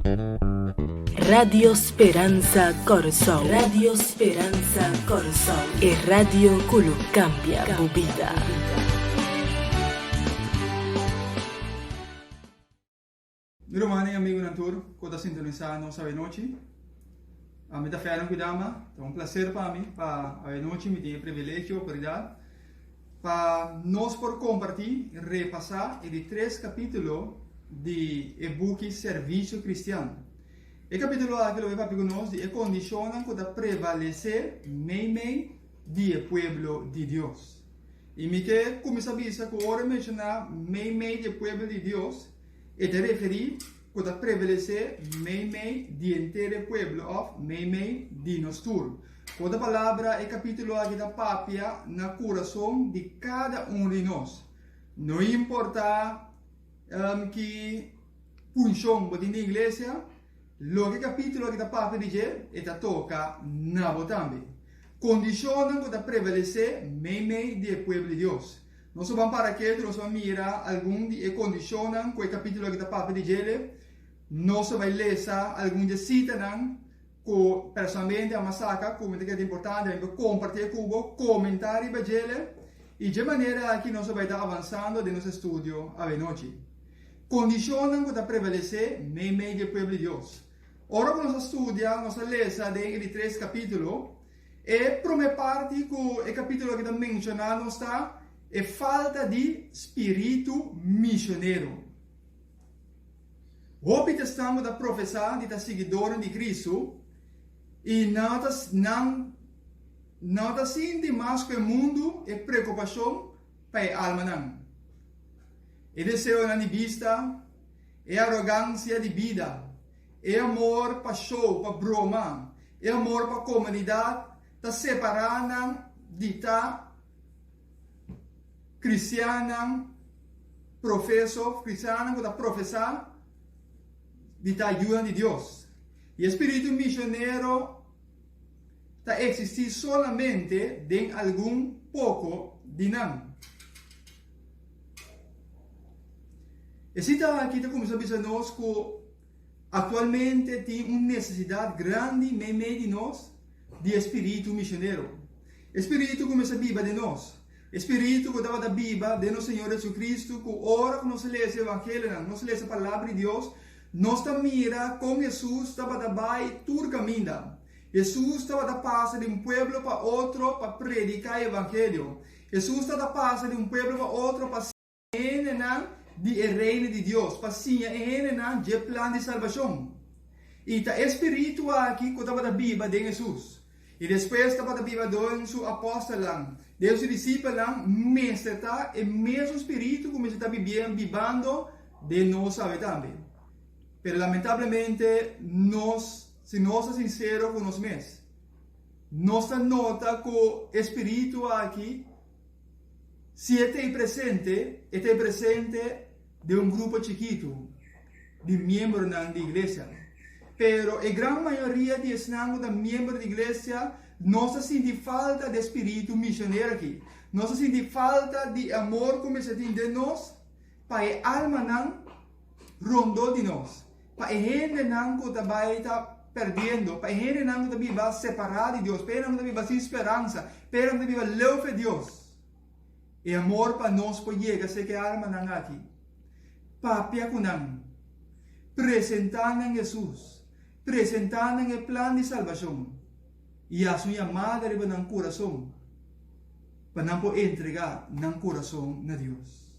Radio Speransa Kòrsou. Radio Speransa Kòrsou. E radio ku lo kambia bo bida. Mi rumannan i amigunan tur ku ta sintonisá nos awenochi, mi ta Fernan Kuidama. Ta un plaser pa mi pa awenochi mi tin e privilegio, oportunidat pa nos por kompartí, repasá e di tres kapítulo di e buki Servisio Kristian. E kapítulo aki lo bai papia ku nos di e kondishonnan ku ta prevalesé meimei di e pueblo di Dios. I mi ke kuminsá bisa ku ora e menshoná meimei di e pueblo di Dios, E ta referí ku ta prevalesé meimei di henter e pueblo òf meimei di nos tur. Ku otro palabra, e kapítulo aki ta papia na kurason di kada un di nos. No importá ki funshon bo tin den iglesia, loke e kapítulo aki ta papia di dje, e ta toka na bo tambe. Kondishonnan ku ta prevalesé meimei di e pueblo di Dios. Nos a ban para ketu, nos a ban mira algun di e kondishonnan ku e kapítulo aki ta papia di djele. Nos a bai lesa algun di e sitanan ku personalmente a masaka ku mi ta kere ta importante mi por kompartié ku bo, komentá riba djele. I dje manera aki nos a bai ta avansando den nos estudio awenochi. Kondishonnan ku ta prevalesé meimei di e pueblo di Dios. Ora ku nos a studia, nos a lesa den e di tres kapítulo, E promé parti ku e kapítulo aki ta menshoná nos ta e falta di spiritu misionero. Hopi ta esnan ku ta profesá di ta siguidornan di Kristu i nan ta nan no ta sinti mas ku e mundu e preokupashon pa e almanan. E deseonan di bista, e arogansia di bida, E amor pa show, pa broma, e amor pa komunidat ta separá nan di ta kristiannan profeso, kristiannan ku ta profesá di ta yunan di Dios. I e spiritu misionero ta eksistí solamente den algun poko di nan. E sita aki ta kuminsá bisa nos ku aktualmente tin un nesesidat grandi meimei di nos di e spiritu misionero. E spiritu ku mester biba den nos. E spiritu ku tabata biba den nos Señor Jesucristo ku ora ku nos lesa e evangelionan, nos lesa Palabra di Dios, nos ta mira kon Hesus tabata bai tur kaminda. Hesus tabata pasa di un pueblo pa otro pa prediká e evangelio. Hesus tabata pasa di un pueblo pa otro pa hendenan di e Reino di Dios, pa siña e hendenan dje plan di salbashon. I ta e spiritu aki ku tabata biba den Hesus, i despues tabata biba den su apòstelnan, den su disipelnan, mester ta e mesun spiritu ku mester ta bibando den nos awe tambe. Pero lamentablemente nos, si nos ta sinsero ku nos mes, nos ta nota ku e spiritu aki, Si e ta ei presente, e ta ei presente den un grupo chikitu di miembronan di iglesia. Pero e gran mayoria di esnan ku ta miembro di iglesia no ta sinti falta di e spiritu misionero aki. Nos ta sinti falta di e amor ku mester tin den nos pa e almanan rondó di nos, pa e hendenan ku ta bai ta perdiendo, pa e hendenan ku ta biba separá di Dios, pa e hendenan ku ta biba sin speransa, pa e hendenan ku ta biba leu fe Dios. E amor pa nos por yega serka e almanan aki. Papia ku nan. Presentá nan Hesus. Presentá nan e plan di salbashon. I hasi un yamada riba nan kurason pa nan por entregá nan kurason na Dios.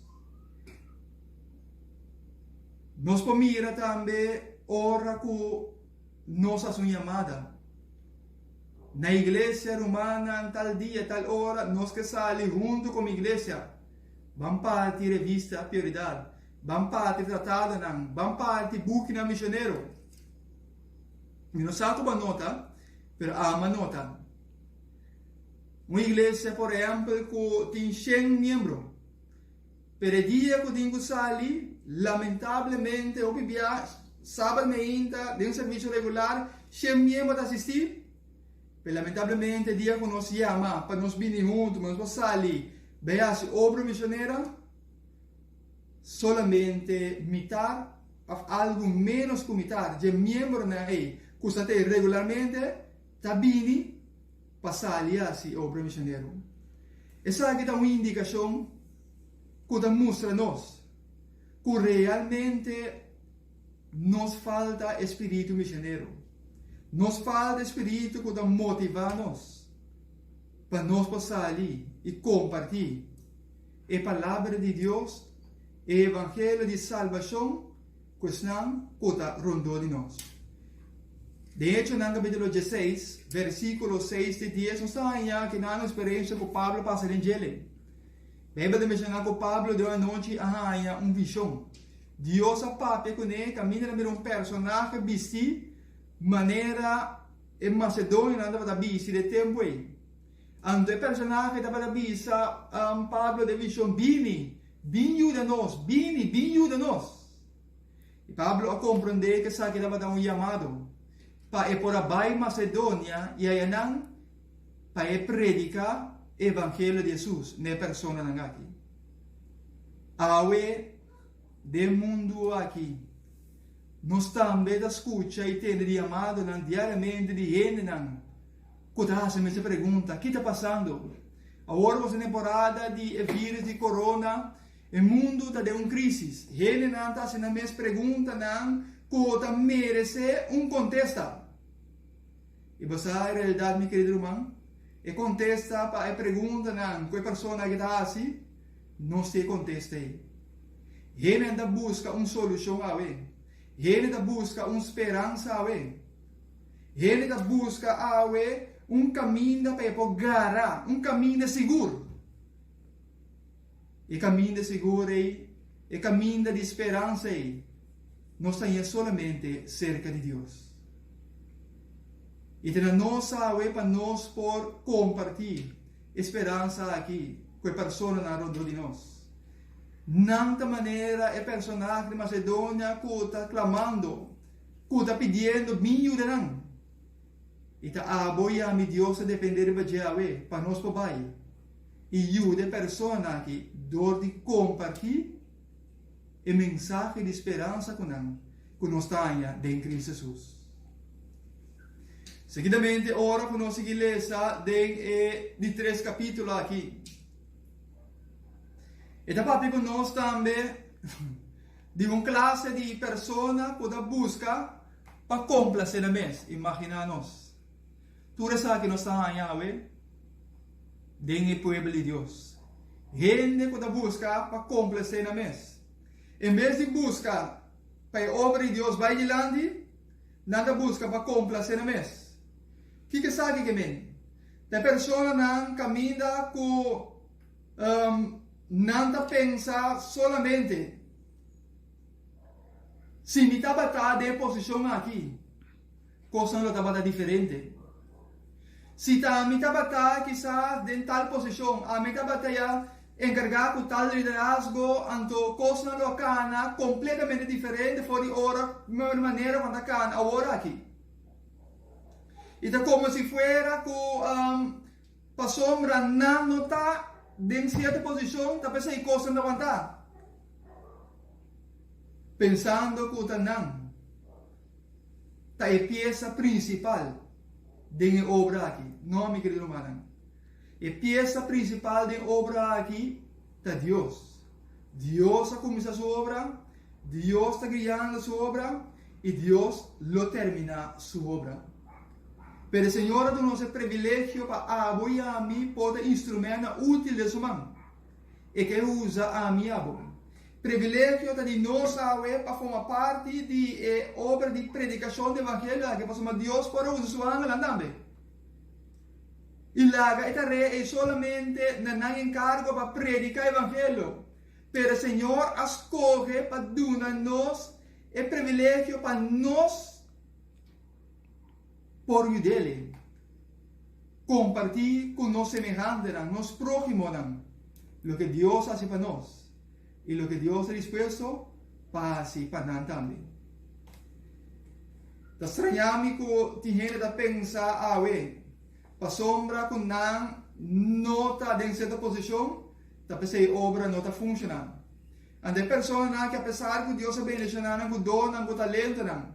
Nos por mira tambe ora ku nos hasi un yamada na iglesia, rumannan, tal dia, tal ora nos ke sali huntu komo iglesia. Ban parti revista Prioridat, ban parti tratadonan, ban parti bukinan misionero. Mi no sa ku bo a nota, pero ami a nota. Un iglesia, por ehèmpel, ku tin shen miembro. Pero e dia ku tin ku sali, lamentablemente hopi bia sabad meinta den servisio regular shen miembro ta asistí. Pero lamentablemente e dia ku nos yama pa nos bini huntu, pa nos por sali bai hasi obra misionera, solamente mitar. òf algu ménos ku mitar dje miembronan ei ku sa t'ei regularmente ta bini pa sali hasi e obra misionero. Esaki ta un indikashon ku ta mustra nos ku realmente nos falta e spiritu misionero. Nos falta e spiritu ku ta motivá nos pa nos por sali i kompartí e Palabra di Dios, e evangelio di salbashon ku esnan ku ta rondó di nos. Den Echonan kapítulo dieseis, versíkulo seis te dies nos ta haña kinan eksperensia ku Pablo pasa den djele. Beibel ta menshoná ku Pablo den un anochi a haña un vishon. Dios a papia kuné kaminda el a mira un personahe bistí manera e masedonionan tabata bisti den e tempu ei. Anto e personahe tabata bisa Pablo den vishon, Bini, bin yuda nos, bini, bin yuda nos! I Pablo a komprondé ku esaki tabata un yamado pa e por a bai Masedonia i ayanan pa e prediká e evangelio di Hesus na e personanan aki. Awe, den mundu aki, nos tambe ta skucha i tende di yamadonan diariamente di hendenan ku ta hasi mes e pregunta, Ki ta pasando? Awor ku ta temporada di e virus di corona, e mundu ta den un crisis. Hendenan ta hasi nan mes preguntanan ku ta meresé un kontesta. I bo sa e realidat, mi kerido ruman? E kontesta pa e preguntanan ku e persona aki ta hasi, no si e kontesta ei. Hendenan ta buska un solushon awe. Hende ta buska un speransa awe. Hende ta buska awe un kaminda pa e por gara, un kaminda sigur. E kaminda sigur ei, e kaminda di speransa ei, nos ta haña solamente serka di Dios. I ta na nos awe pa nos por kompartí e speransa aki ku e personanan rondó di nos. Nan ta manera e personahe di Masedonia ku ta klamando, Ku ta pidiendo bin yuda nan. I ta abo i ami Dios ta depende riba dje awe pa nos por bai i yuda e personanan aki dor di kompartí e mensahe di speransa ku nan ku nos ta haña den Cristo Jesus. Seguidamente ora ku nos sigui lesa den e di tres kapítulo aki, e ta papia ku nos tambe Di un klase di persona ku ta buska pa komplasé nan mes. Imaginá nos. Tur esaki nos ta haña awe den e pueblo di Dios. Hende ku ta buska pa komplasé nan mes. En bes di buska pa e obra di Dios bai dilanti, nan ta buska pa komplasé nan mes. Kiko esaki ke men? Ta e personanan kaminda ku. Nan ta pensa solamente, Si mi tabata den e posishon aki, kosnan lo tabata diferente. Si ta mi tabata kisas den tal posishon, ami tabata ya enkargá ku tal liderazgo, anto kosnan lo a kana kompletamente diferente for di ora manera ku nan ta kana awor aki. I ta komo si fuera ku Pasobra nan no ta den sierto posishon, ta p'esei kosnan ta wantá, pensando ku ta nan ta e piesa prinsipal den e obra aki. No, mi kerido rumannan. E piesa prinsipal den e obra aki ta Dios. Dios a kuminsá su obra, Dios ta guiando su obra i Dios lo terminá su obra. Pero e Señor a duna nos e privilegio pa abo i ami por ta instrumentonan útil den Su man. E ke usa ami i abo. Privilegio ta di nos awe pa forma parti di e obra di predikashon di evangelio aki pasobra Dios por a usa Su angelnan tambe. I laga e tarea ei solamente na nan enkargo pa prediká evangelio. Pero e Señor a skohe pa duna nos e privilegio pa nos Por yud'el kompartí ku nos semehantenan, nos próhimonan, loke Dios hasi pa nos i loke Dios ta dispuesto pa hasi pa nan tambe. Ta strañá mi ku tin hende ta pensa awe, pasobra ku nan no ta den sierto posishon, ta p'esei obra no ta funshoná. Anto e personanan aki apesar ku Dios a bendishoná nan ku donnan, ku talentonan,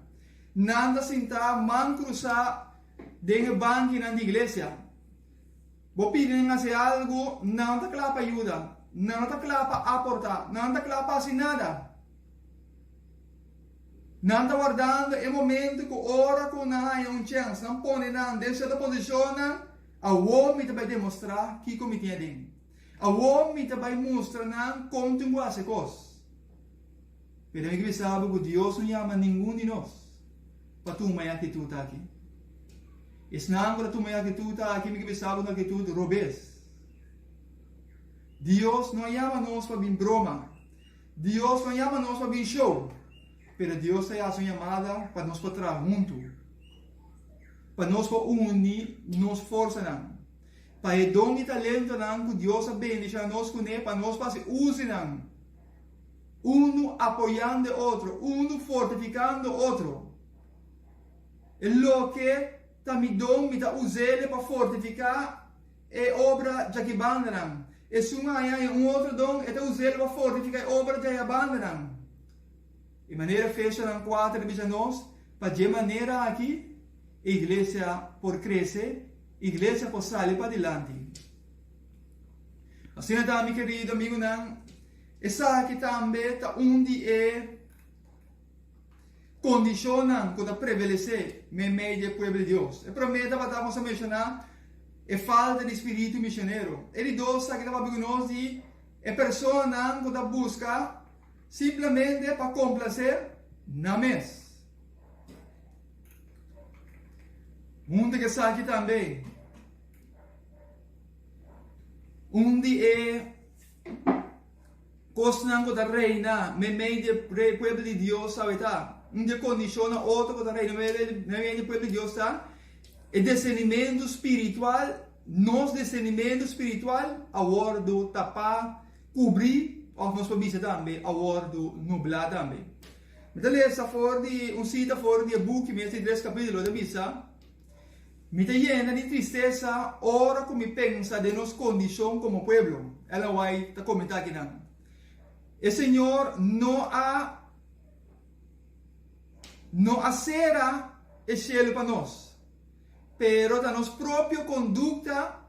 nan ta sintá man krusá den e bankinan di iglesia. Bo pidi nan hasi algu, nan no ta kla pa yuda, nan no ta kla pa aportá, nan no ta kla pa hasi nada. Nan ta wardando e momento ku ora ku nan haña un chèns, nan pone nan den sierto posishonnan, awor mi ta bai demostrá kiko mi tin aden. Awor mi ta bai mustra nan kon tin ku hasi kos. Pero mi ke bisa bo ku Dios no yama ningun di nos pa tuma e aktitut aki. Esnan ku ta tuma e aktitut aki, mi ke bisa bo un aktitut robes. Dios no a yama nos pa bin broma. Dios no a yama nos pa bin show. Pero Dios ta hasi un yamada pa nos por traha huntu. Pa nos por uni nos forsanan. Pa e don i talentonan ku Dios a bendishoná nos kuné, pa nos por hasi uso di nan. Unu apoyando e otro, unu fortifikando otro. E loke ta mi don mi ta us'el pa fortifiká e obra djaki bandanan. Esun a haña un otro don e ta us'el pa fortifiká e obra djaya bandanan. E manera Efesionan kuater ta bisa nos, pa dje manera aki e iglesia por krese, iglesia por sali padilanti. Asina ta mi kerido amigunan, esaki tambe ta un di e kondishonnan ku ta prevalesé meimei di e pueblo di Dios. E promé tabata, nos a menshoná, e falta di spiritu misionero. E di dos aki ta papia ku nos di e personanan ku ta buska simplemente pa komplasé nan mes. Huntu ku esaki tambe, un di e kosnan ku ta reina meimei di e pueblo di Dios awe ta, un di e kondishonnan otro ku ta reina meimei di e pueblo di Dios ta e disernimentu spiritual, nos disernimentu spiritual a wòrdu tapá, kubrí òf nos por bisa tambe a wòrdu nublá tambe. Mi ta lesa for di un sita for di e buki mes di tres kapítulo ta bisa, Mi ta yena di tristesa ora ku mi pensa den nos kondishon komo pueblo. Ellen White ta komentá akinan. E Señor no a no a sera e shelu pa nos, pero ta nos propio kondukta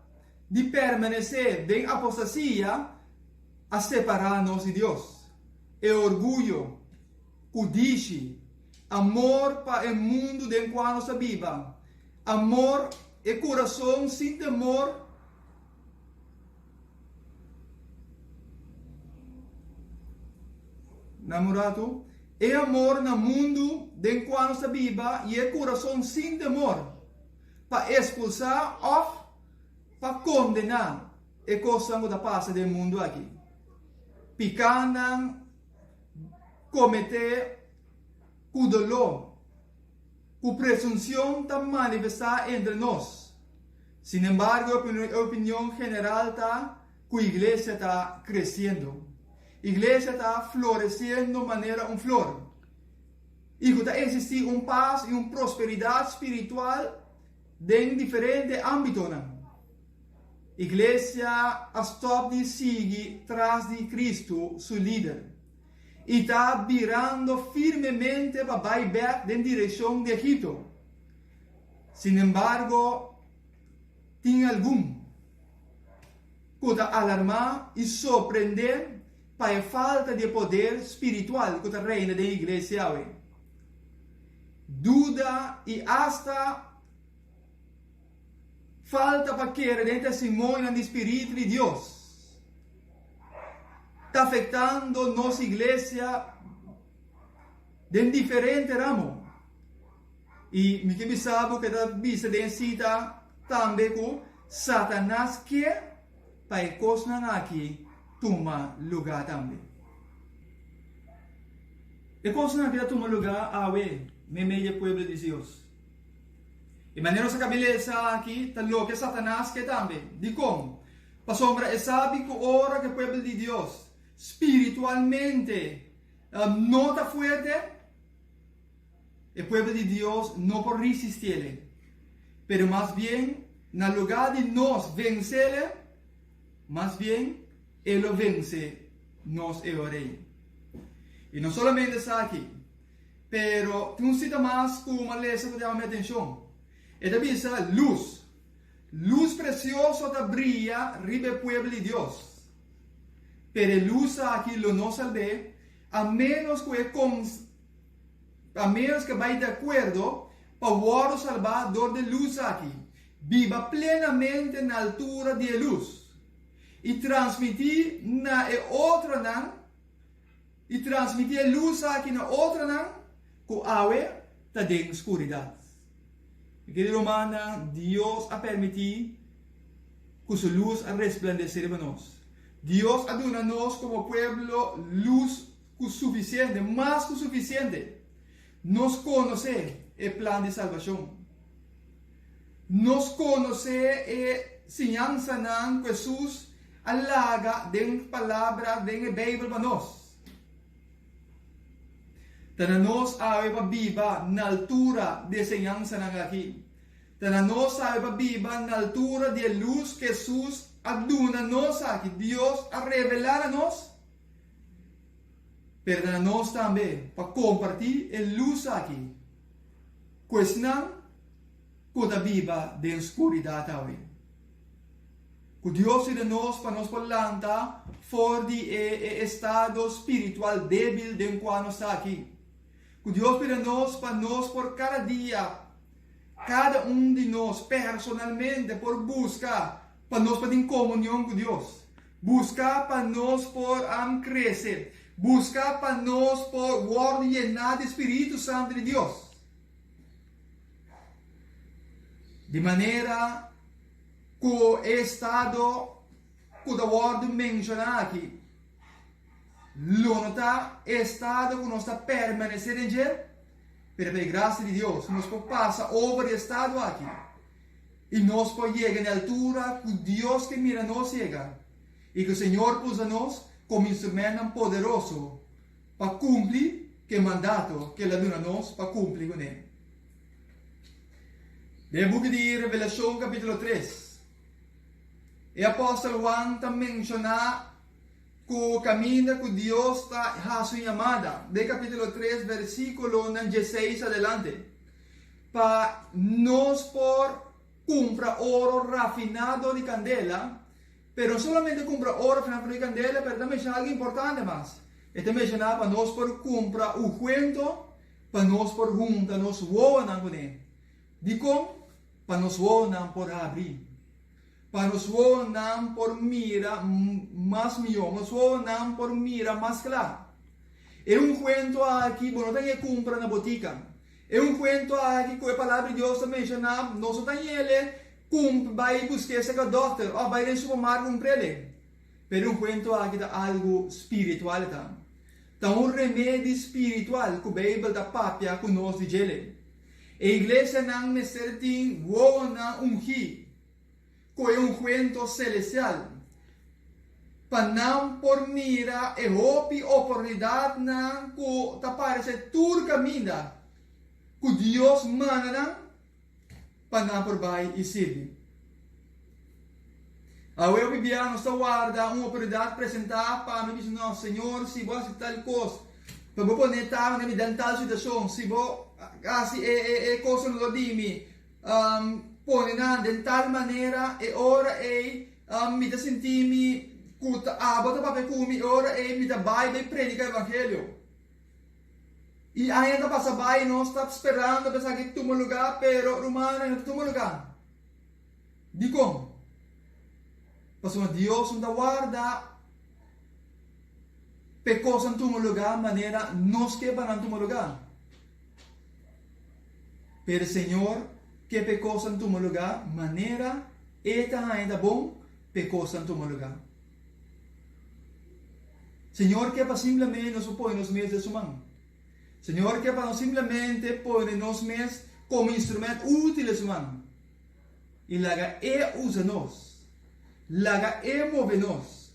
di permanesé den apostasia a separá nos di Dios. E orguyo, kudishi, amor pa e mundu den kua nos ta biba, amor, e kurason sin temor, Na un ratu, e amor na mundu den kua nos ta biba i e kurason sin temor pa espulsá òf pa kondená e kosnan ku ta pasa den mundu aki. Pikánan kometé ku doló, ku presunshon ta manifestá entre nos. Sinembargo, e opinion general ta ku iglesia ta kresiendo. Iglesia ta floresiendo manera un flor i ku ta eksistí un pas i un prosperidat spiritual den diferente ámbitonan. Iglesia a stòp di sigui tras di Kristu, su Lider, i ta birando firmemente pa bai bèk den direkshon di Egipto. Sinembargo, tin algun ku ta alarmá i sorprendé pa e falta di e poder spiritual ku ta reina den iglesia awe. Duda i asta Falta pa kere den e testimonionan di Spiritu di Dios ta afectando nos iglesia den diferente ramo. Y mi ke bisa bo ke ta bisa den cita tambe cu Satanas ke pa e cosnan aki tuma luga tambe. E cosnan aki ta tuma luga awe meimei di e pueblo di Dios. E manera nos a kabi lesa aki ta loke Satanas ke tambe. Dikon? Pasobra e sabi ku ora ku e pueblo di Dios spiritualmente no ta fuerte, e pueblo di Dios no por risistiele. Pero mas bien, na lugá di nos vensele, mas bien e lo vense nos e ora ei. I no solamente esaki, pero tin un sita mas ku mi a lesa ku ta yama mi atenshon. E ta bisa, Lus, lus presioso ta bria riba e pueblo di Dios. Pero e lus aki lo no salb'é a ménos ku e a ménos ku e bai di akuerdo pa wòrdu salbá dor di e lus aki, biba plenamente na altura di e lus, i transmití na e otronan, i transmití e lus aki na otronan ku awe ta den skuridat. Mi kerido rumannan, Dios a permití ku su lus a resplandesé riba nos. Dios a duna nos komo pueblo lus ku sufisiente, mas ku sufisiente. Nos konosé e plan di salbashon. Nos konosé e siñansanan ku Hesus a laga den Palabra, den e Beibel pa nos. Ta na nos awe pa biba na altura di e siñansanan aki. Ta na nos awe pa biba na altura di e lus ku Hesus a duna nos aki, Dios a revelá na nos. Pero ta na nos tambe pa kompartí e lus aki ku esnan ku ta biba den skuridat awe. Ku Dios yuda nos pa nos por lanta for di e estado spiritual débil den kua nos ta aki. Ku Dios yuda nos pa nos por kada dia, kada un di nos personalmente por buska pa nos por tin komunion ku Dios. Buska pa nos por krese. Buska pa nos por wòrdu yená di Spiritu Santu di Dios. Di manera ku e estado ku ta wòrdu menshoná aki lo no ta e estado ku nos ta permanesé den dje, pero pa e grasia di Dios nos por pasa over di e estado aki i nos por yega na e altura ku Dios ke mira nos yega i ku Señor por usa nos komo instrumentnan poderoso pa kumpli ku e mandato ku el a duna nos pa kumpli kuné. Den e buki di Revelashon kapítulo tres, e apòstel Huan ta menshoná ku kaminda ku Dios ta hasi un yamada, den kapítulo tres versíkulonan dieseis adelante, pa nos por kumpra oro rafiná dor di kandela, pero no solamente kumpra oro rafiná dor di kandela, pero e ta menshoná algu importante mas, e ta menshoná pa nos por kumpra ungüento Pa nos por hunta nos wowonan kuné. Dikon? Pa nos wowonan por habri. Pa nos wowonan por mira mas mihó. Nos wowonan por mira mas kla. E unguento aki bo no ta ñe kumpra na botika. E unguento aki ku e Palabra di Dios ta menshoná, nos no ta ñele kump bai busk'é serka dòkter òf bai den supermarkt kumpr'é. Pero e unguento aki ta algu spiritual e ta. Ta un remedi spiritual ku Beibel ta papia ku nos di djele. E iglesianan mester tin wowonan ungí ku e unguento selestial pa nan por mira e hopi oportunidatnan ku ta parese tur kaminda ku Dios manda nan pa nan por bai i sirbi. Awe hopi bia nos ta warda un oportunidat presentá pa mi bisa nos, Señor, si bo hasi tal kos, pa bo pone ta mi den tal situashon, si bo hasi e e e kosnan lo di mi, pone nan den tal manera, e ora ei mi ta sinti mi ku ta abo ta papia ku mi, e ora ei mi ta bai bai prediká evangelio. I aña ta pasa bai nos ta sperando pa esaki tuma lugá, pero rumannan no ta tuma lugá. Dikon? Pasobra Dios no ta warda pa e kosnan tuma lugá manera nos ke pa nan tuma lugá. Pero Señor ke pa e kosnan tuma lugá manera E ta haña ta bon pa e kosnan tuma lugá. Señor ke pa simplemente nos por pone nos mes den su man. Señor ke pa nos simplemente pone nos mes komo instrument útil den su man. I laga E usa nos. Laga E move nos.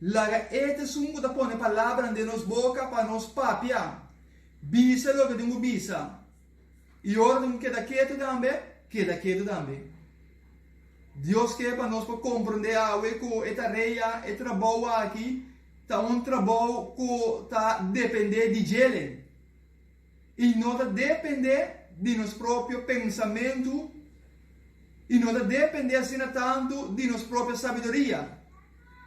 Laga E ta esun ku ta pone palabranan den nos boka pa nos papia. Bisa loke tin ku bisa. I ora tin ku keda ketu tambe, keda ketu tambe. Dios ke pa nos por komprondé awe ku e tarea, e trabou aki. ta un trabou ku ta dependé di djele i no ta dependé di nos propio pensamentu i no ta dependé asina tantu di nos propio sabiduria.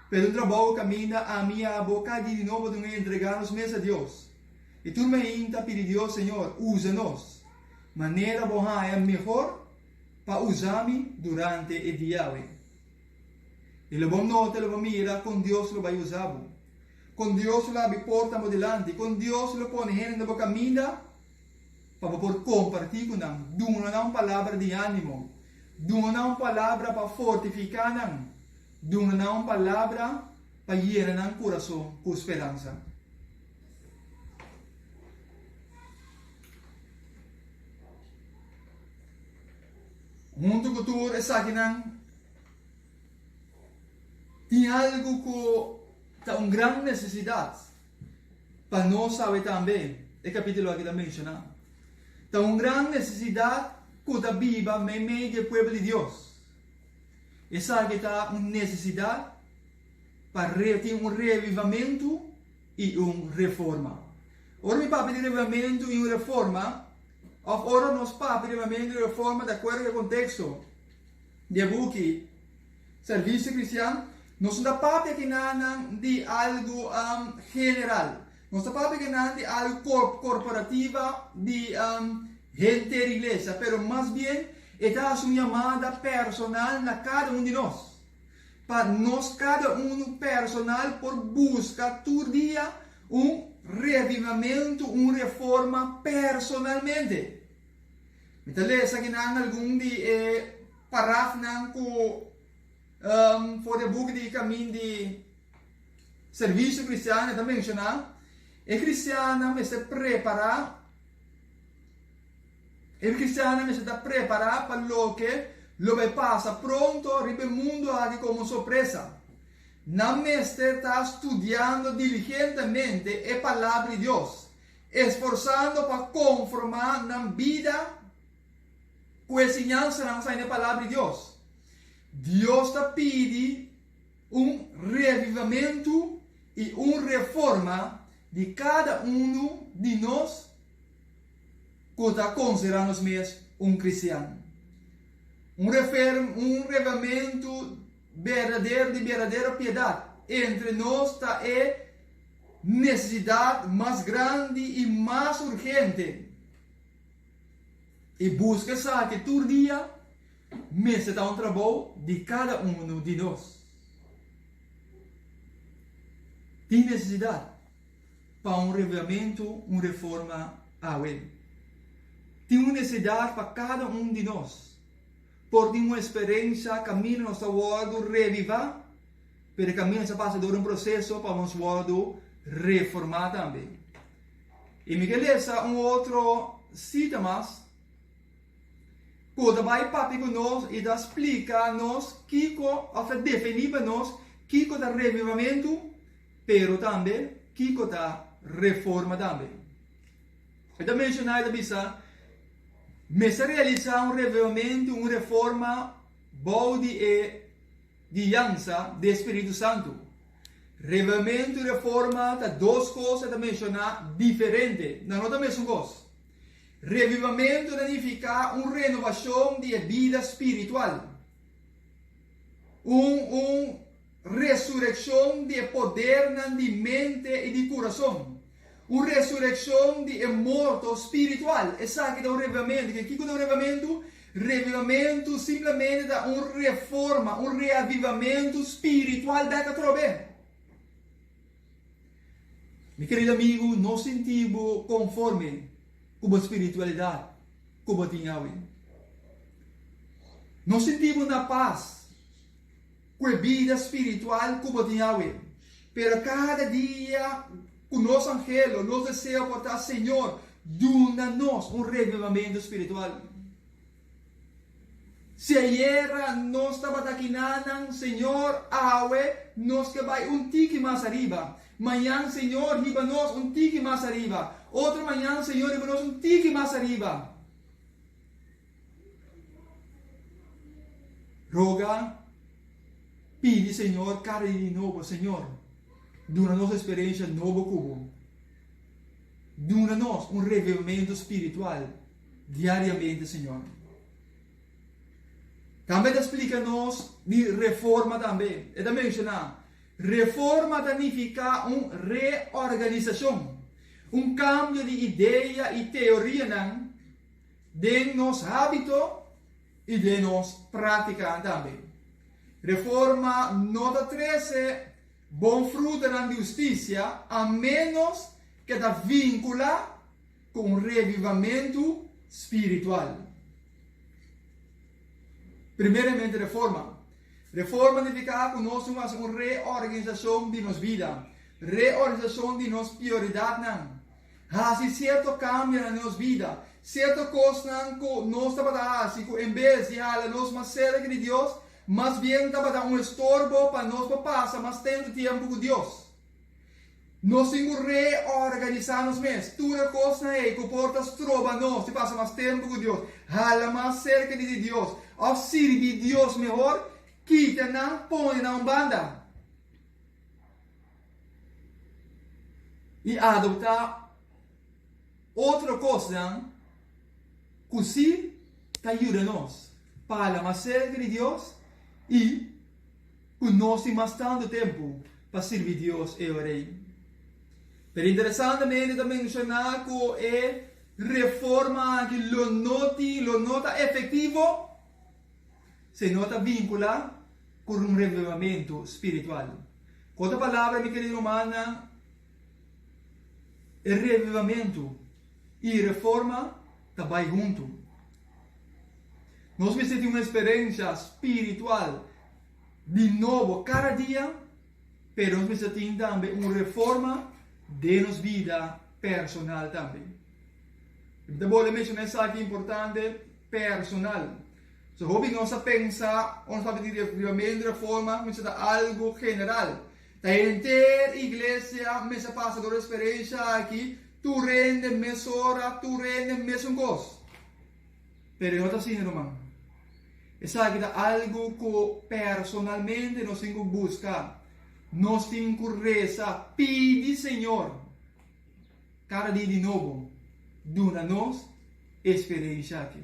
Pero un trabou kaminda ami i abo kada dia di nobo duna entregá nos mes a Dios. I tur mainta pidi Dios, Señor, usa nos manera bo haña mehor pa usa mi durante e dia awe. I lo bo nota, lo bo mira kon Dios lo bai usa bo, kon Dios lo habri porta bo dilanti, kon Dios lo pone hende na bo kaminda pa bo por kompartí ku nan, duna nan un palabra di ánimo, duna nan un palabra pa fortifiká nan, duna nan un palabra pa yena nan kurason ku speransa. Huntu ku tur esakinan, tin algu ku ta un gran nesesidat pa nos awe tambe, e kapítulo aki ta menshoná. Ta un gran nesesidat ku ta biba meimei di e pueblo di Dios. Esaki ta un nesesidat pa tin un revivamentu i un reforma. Ora mi papia di revivamentu i un reforma, òf ora nos papia di revivamentu i reforma di akuerdo ku e konteksto di e buki Servisio Kristian, nos no ta papia kinanan di algu general. Nos ta papia kinan di algu korporativa di henter iglesia, pero mas bien e ta hasi un yamada personal na kada un di nos. Pa nos kada unu personal por buska tur dia un revivamentu, un reforma personalmente. Mi ta lesa akinan algun di e parafnan ku for di e buki di Kamin di Servisio Kristian e ta menshoná, E kristiannan mester prepará. E kristiannan mester ta prepará pa loke lo bai pasa pronto riba e mundu aki komo un sorpresa. Nan mester ta studiando diligentemente e Palabra di Dios, esforsando pa konformá nan bida ku e siñansanan ku sta den e Palabra di Dios. Dios ta pidi un revivamentu i un reforma di kada unu di nos ku ta konsiderá nos mes un kristian. Un un revamentu berdadero di berdadero piedat entre nos ta e nesesidat mas grandi i mas urgente. I buska esaki tur dia mester ta un trabou di kada unu di nos. Tin nesesidat. pa un revivamentu, un reforma awe. Tin un nesesidat pa kada un di nos por tin un esperensia kaminda nos ta wòrdu revivá, pero e kaminda nos ta pasa dor un proseso pa nos wòrdu reformá tambe. I mi ke lesa un otro sita mas ku ta bai papia ku nos i ta splika nos kiko òf ta definí pa nos kiko ta revivamentu. Pero tambe, kiko ta reforma tambe? E ta menshoná, e ta bisa, Mester realisá un revivamentu, un reforma bou di e guiansa di e Spiritu Santu. Revivamentu i reforma ta dos kos, e ta menshoná, diferente. Nan no ta mesun kos. Revivamentu ta nifiká un renovashon di e bida spiritual. Un un resurekshon di e podernan di mente i di kurason. Un resurekshon di e morto spiritual. Esaki ta un revivamentu. Ke kiko ta un revivamentu? Revivamentu simplemente ta un reforma, un reavivamentu spiritual bek atrobe. Mi kerido amigu, no sinti bo konforme ku bo spiritualidat ku bo tin awe. No sinti bo na pas ku e bida spiritual ku bo tin awe. Pero kada dia ku nos anhelo, nos deseo por ta, Señor, duna nos un revivamentu spiritual. Si ayera nos tabata kinanan, Señor, awe nos ke bai un tiki mas ariba. Mañan, Señor, hiba nos un tiki mas ariba. Otro mañan, Señor, hiba nos un tiki mas ariba. Roga, pidi Señor kada dia di nobo, Señor. Duna nos eksperensha nobo ku bo. Duna nos un revivamentu spiritual diariamente, Señor. Tambe ta splika nos di reforma tambe. E ta menshoná, Reforma ta nifiká un reorganisashon, un kambio di idea i teorianan den nos hábito i den nos práktikanan tambe. Reforma no ta trese bon frutanan di hustisia a ménos ke ta vinkulá ku un revivamentu spiritual. Primeramente reforma. Reforma nifiká ku nos tin hasi un reorganisashon di nos bida, reorganisashon di nos prioridatnan, hasi sierto kambionan den nos bida, sierto kosnan ku nos tabata hasi ku en bes di hala nos mas serka di Dios, mas bien tabata un estorbo pa nos por pasa mas tantu tiempo ku Dios. Nos tin ku reorganisá nos mes. Tur e kosnan ei ku por ta stroba nos di pasa mas tempu ku Dios, hala mas serka di Dios òf sirbi Dios mehor, kita nan, pone nan un banda i adoptá otro kosnan ku sí ta yuda nos pa hala mas serka di Dios i Ku nos tin mas tantu tempu pa sirbi Dios e ora ei. Pero interesantemente ta menshoná ku e reforma aki lo no tin, lo no ta efektivo si no ta vinkulá ku un revivamentu spiritual. Ku otro palabra, mi kerido rumannan, e revivamentu i reforma ta bai huntu. Nos mester tin un eksperensia spiritual di nobo kada dia, pero nos mester tin tambe un reforma den nos bida personal tambe. Mi ta bolbe menshoná esaki importante, personal. So hopi nos ta pensa ora nos papia di revivamentu, reforma, mester ta algu general. Ta henter iglesia mester pasa dor e eksperensia aki, tur hende mesora, tur hende mesun kos. Pero e no ta asina, ruman. Esaki ta algu ku personalmente nos tin ku buska. Nos tin ku resa, pidi Señor kada dia di nobo duna nos e eksperensha aki.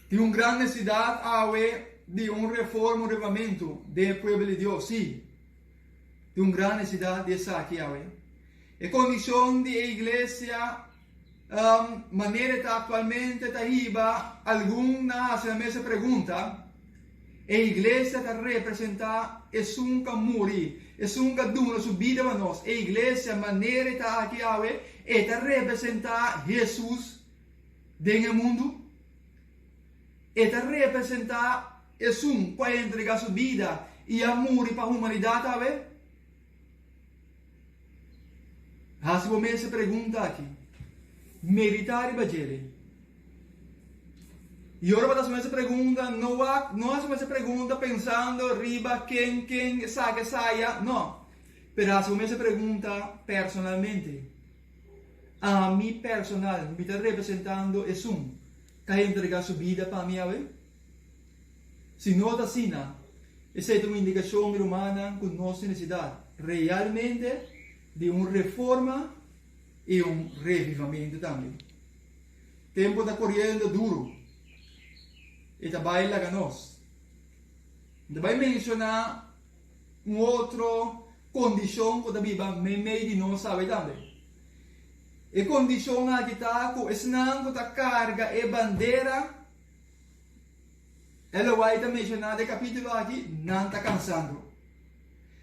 Tin un gran nesesidat awe di un reforma, un revamentu den e pueblo di Dios, sí. Tin un gran nesesidat di esaki awe. E kondishon di e iglesia manera e ta aktualmente ta hiba algun na hasi nan mes e pregunta, E iglesia ta representá esun ku a muri, esun ku a duna su bida pa nos? E iglesia manera e ta aki awe, e ta representá Hesus den e mundu? E ta representá esun ku a entregá su bida i a muri pa humanidat awe? Hasi bo mes e pregunta aki. Meditá riba djele. I ora bo ta hasi bo mes e pregunta, no wak, no hasi bo mes e pregunta pensando riba ken, ken, esaki, esaya, no. Pero hasi bo mes e pregunta personalmente. Ami personal, mi ta representando esun ku a entregá su bida pa mi awe? Si no ta asina, esei ta un indikashon, mi rumannan, ku nos tin nesesidat realmente di un reforma i un revivamentu tambe. Tempu ta koriendo duru. E ta bai laga nos. Mi ta bai menshoná un otro kondishon ku ta biba meimei di nos awe tambe. E kondishon aki ta ku esnan ku ta karga e bandera, LY ta menshoná den e kapítulo aki, nan ta kansando.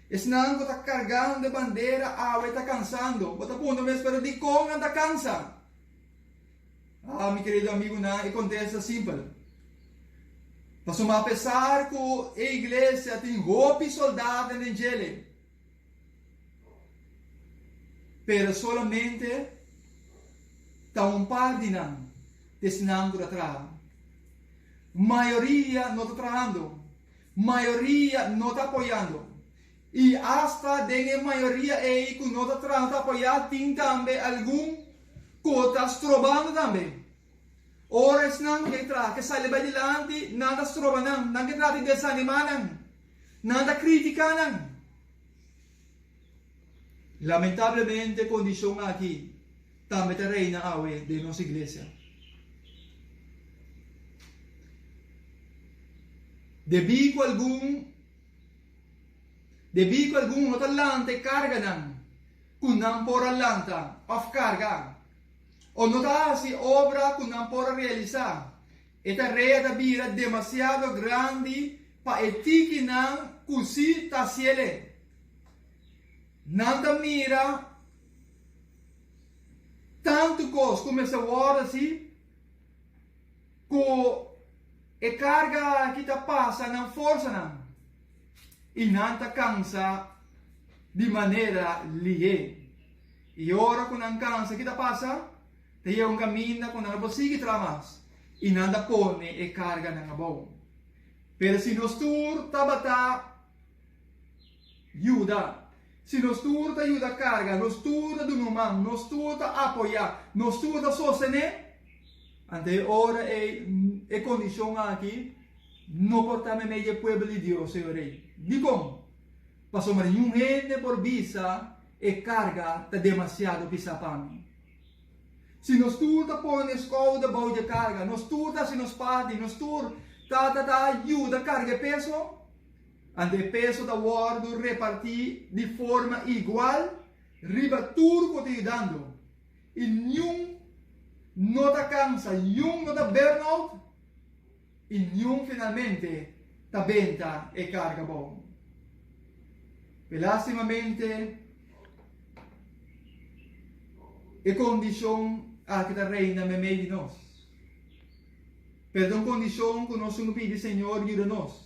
Esnan ku ta kargando e bandera awe ta kansando. Bo ta puntra mes, pero dikon nan ta kansa? Ah, mi kerido amigunan, e kontesta simpel. Pasobra apesar ku e iglesia tin hopi soldadonan den djele, Pero solamente ta un par di nan ta esnan ku ta traha. Mayoria no ta trahando, mayoria no ta apoyando. I asta den e mayoria ei ku no ta traha, no ta apoyá, tin tambe algun ku ta strobando tambe. Ora esnan ku ke traha ke sali bai dilanti, nan ta stroba nan, nan ke trata di desanimá nan. Nan ta kritiká nan. Lamentablemente e kondishon aki tambe ta reina awe den nos iglesia. Debí ku algun debí ku algun no ta lanta e karganan ku nan por a lanta òf karga, o no ta hasi obra ku nan por a realisá, e tarea ta bira demasiado grandi pa e tikinan ku sí ta hasiel. Nan ta mira tantu kos ku mester wòrdu hasi ku e karga aki ta pasa nan forsanan i nan ta kansa di manera lihé. I ora ku nan kansa ki ta pasa? Ta yega un kaminda ku nan no por sigui traha mas i nan ta pone e karganan abou. Pero si nos tur tabata yuda, si nos tur ta yuda karga, nos tur ta duna un man, nos tur ta apoyá, nos tur ta sostené, anto e ora ei e kondishon aki no por ta meimei di e pueblo di Dios, señor Rei. Dikon? Pasobra niun hende por bisa e karga ta demasiado pisá pa mi. Si nos tur ta pone skouder bou dje karga, nos tur ta hasi nos parti, nos tur ta ta ta yuda karga e peso, anto e peso ta wòrdu repartí di forma igual riba tur ku ta yudando. I niun no ta kansa, niun no ta burnout i niun finalmente ta benta e karga bou. Pe lastimamente e kondishon aki ta reina meimei di nos. Pero ta un kondishon ku nos tin ku pidi Señor yuda nos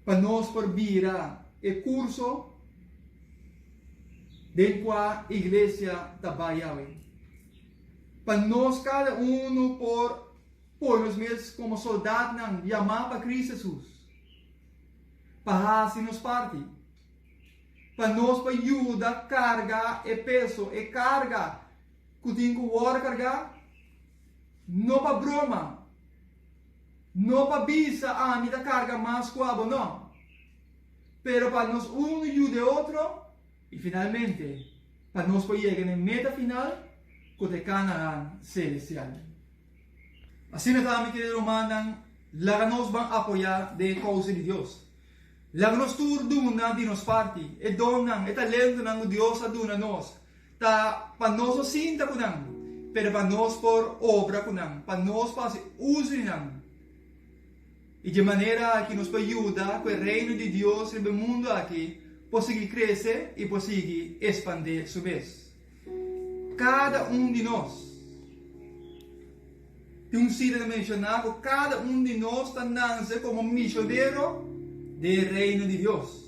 pa nos por bira e kurso den kua iglesia ta bai awe. Pa nos kada unu por pone nos mes komo soldatnan yamá pa Cristo Jesus. Pa hasi nos parti. Pa nos pa yuda karga e peso, e karga ku tin ku wòrdu kargá, no pa broma, no pa bisa ami ta karga mas ku abo, no, pero pa nos unu yuda e otro i finalmente pa nos por yega na e meta final ku ta e Kanaán selestial. Asina ta, mi kerido rumannan, laga nos ban apoyá den e kousa di Dios. Laga nos tur duna di nos parti. E donnan, e talentonan ku Dios a duna nos, ta pa nos no sinta ku nan, pero pa nos por obra ku nan, pa nos por hasi uso di nan. I di e manera aki nos por yuda ku e Reino di Dios riba e mundu aki por sigui krese i por sigui espandé su mes. Kada un di nos. Tin un sita ta menshoná ku kada un di nos ta nanse komo misionero den e Reino di Dios.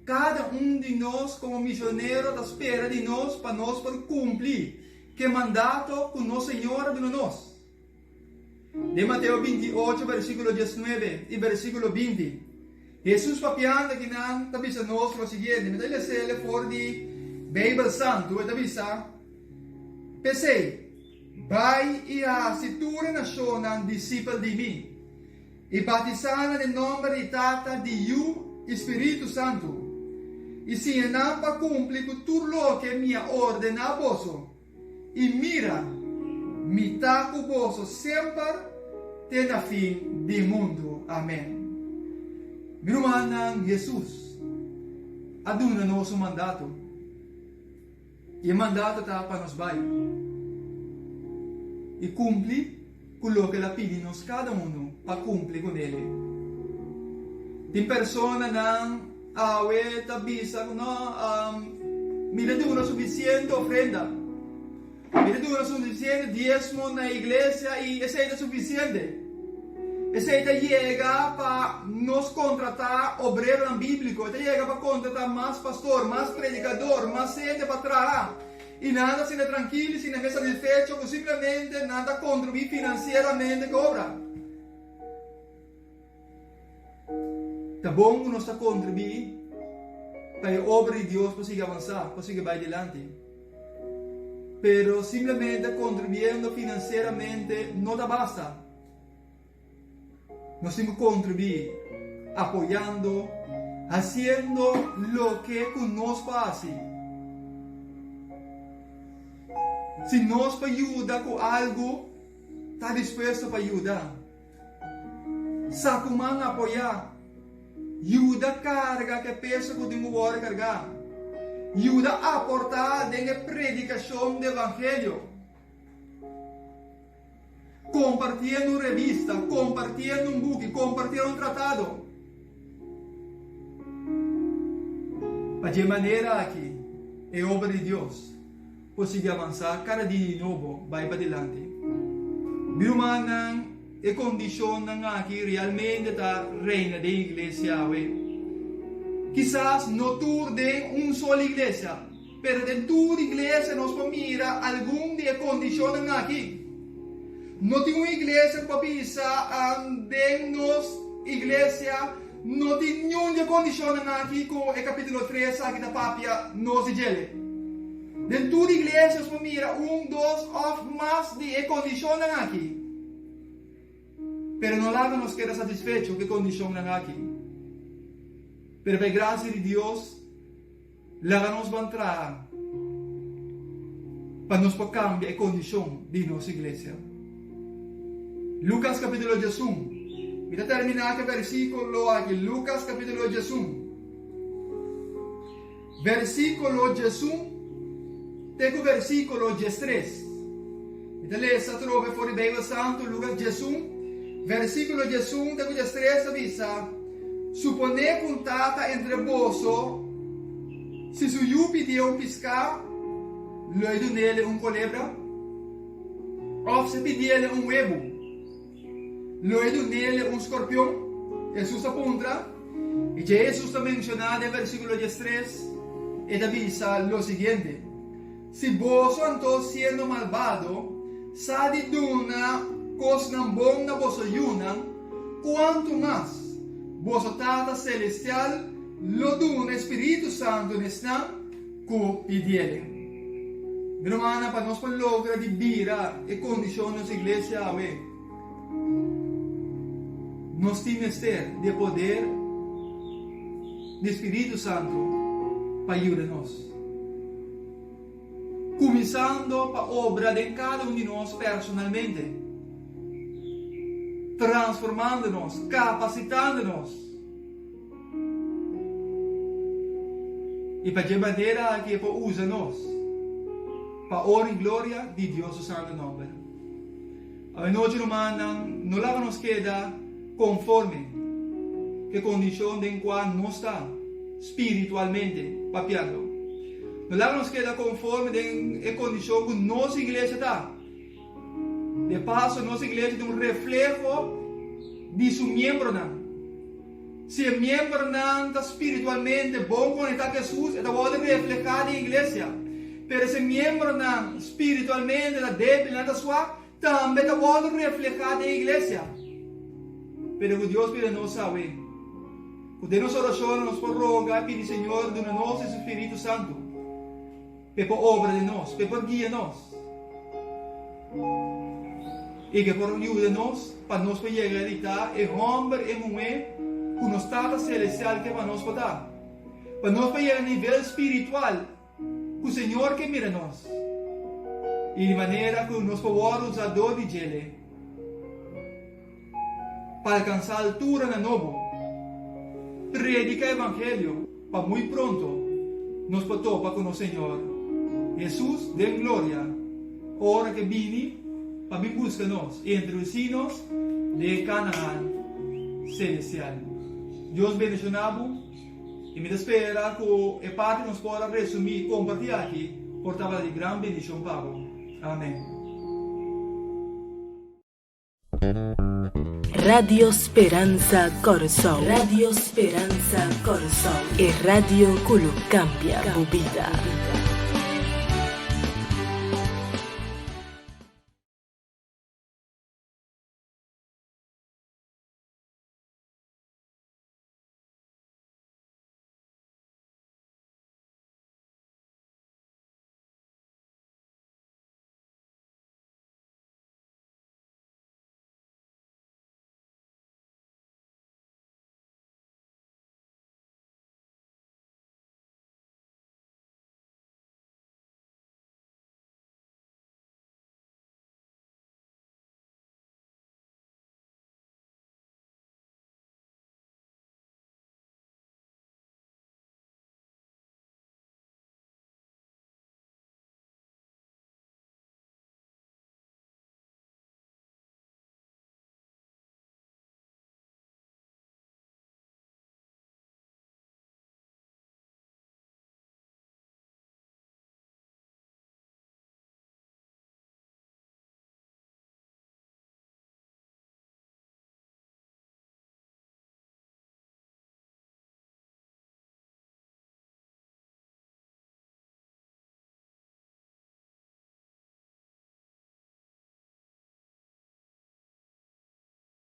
Kada un di nos komo misionero ta spera di nos pa nos por kumpli ku e mandato ku nos Señor a duna nos. Den Mateo 28 versíkulo 19 i versíkulo 20, Hesus papiando akinan ta bisa nos lo siguiente, mi ta les'el for di Beibel Santu, e ta bisa, P'esei, bai i hasi tur e nashonnan disipel di mi, i batisá nan den nòmber di Tata, di Yu i Spiritu Santu, i siña nan pa kumpli ku tur loke mi a ordená boso. I mira, mi ta ku boso semper te na fin di mundu. Amen. Mi rumannan, Hesus a duna nos un mandato, i e mandato ta pa nos bai i kumpli ku loke el a pidi nos kada unu pa kumpli kuné. Tin personanan awe ta bisa ku no, mi ta duna sufisiente ofrenda, mi ta duna sufisiente diesmo na iglesia i esei ta sufisiente. Esei ta yega pa nos kontratá obreronan bíbliko, e ta yega pa kontratá mas pastor, mas predikador, mas hende pa traha. I nan ta sinta trankil i sinta mes satisfecho ku simplemente nan ta kontribuí finansieramente ku obra. Ta bon ku nos ta kontribuí pa e obra di Dios por sigui avansá, por sigui bai dilanti. Pero simplemente kontribuyendo finansieramente no ta basta. Nos tin ku kontribuí apoyando, hasiendo loke ku nos por hasi. Si nos por yuda ku algu, ta dispuesto pa yuda. Sa ku man apoyá. Yuda karga ku e peso ku tin ku wòrdu kargá. Yuda aportá den e predikashon di evangelio. Kompartiendo un revista, kompartiendo un buki, kompartiendo un tratado. Pa dje manera aki e obra di Dios por sigui avansá kada dia di nobo bai padilanti. Mi rumannan, e kondishonnan aki realmente ta reina den iglesia awe. Kisas no tur den un sol iglesia, pero den tur iglesia nos por mira algun di e kondishonnan aki. No tin un iglesia ku por bisa, Den nos iglesia No tin niun di e kondishonnan aki ku e kapítulo tres aki ta papia nos di djele. Den tur iglesia nos por mira un, dos òf mas di e kondishonnan aki. Pero no laga nos keda satisfecho ku e kondishonnan aki. Pero pa e grasia di Dios, Laga nos ban traha pa nos por cambia e condicion di nos iglesia. Lucas capítulo 11. Mi ta termina cu e versiculo aki, Lucas capítulo 11. Versiculo 11 te cu versiculo 13. Mi ta lesa atrobe for di Bijbel Santo, Lucas 11, versiculo 11 te cu 13 ta bisa, Suponé ku un tata entre boso, si su yu pidié un piská, lo e dun'é un kolebra? Òf si e pidié un webu, lo e dun'é un skorpion? Hesus a puntra. I dje Hesus ta menshoná den versíkulo diestres, e ta bisa lo siguiente, Si boso anto siendo malbado sa di duna kosnan bon na boso yunan, kuantu mas boso Tata Selestial lo duna e Spiritu Santu na esnan ku pidiele. Mi rumannan, pa nos por logra di bira e kondishon di nos iglesia awe, nos tin mester di e poder di Spiritu Santu pa yuda nos. Kuminsando pa obra den kada un di nos personalmente, transformando nos, kapasitando nos. I pa dje manera aki e por usa nos pa ora i gloria di Dios su santu nòmber. Awenochi rumannan, no laga nos keda konforme ku e kondishon den kua nos ta spiritualmente papiando. No laga nos keda konforme den e kondishon ku nos iglesia ta. De paso, nos iglesia ta un refleho di su miembronan. Si e miembronan ta spiritualmente bon konektá ku Hesus, e ta wòrdu reflehá den iglesia. Pero si e miembronan spiritualmente ta débil, nan ta swak, tambe ta wòrdu reflehá den iglesia. Pero ku Dios bira nos awe, ku den nos orashonnan nos por roga i pidi Señor duna nos e su Spiritu Santu. P'e por obra den nos, p'e por guia nos i k'e por yuda nos pa nos por yega di ta e hòmber, e muhé ku nos Tata Selestial ke pa nos por ta. Pa nos por yega na nivel spiritual ku Señor ke mira nos i di manera ku nos por wòrdu usá dor di djele pa alkansá alturanan nobo, prediká evangelio. Pa muy pronto nos por topa ku nos Señor Hesus den gloria ora ke bini pa bin buska nos i introdusí nos den e Kanaan selestial. Dios bendishoná bo i mi ta spera ku e parti nos por a resumí i kompartí aki por tabata di gran bendishon pa bo. Amen. Radio Speransa Kòrsou. Radio Speransa Kòrsou. E radio ku lo kambia bo bida.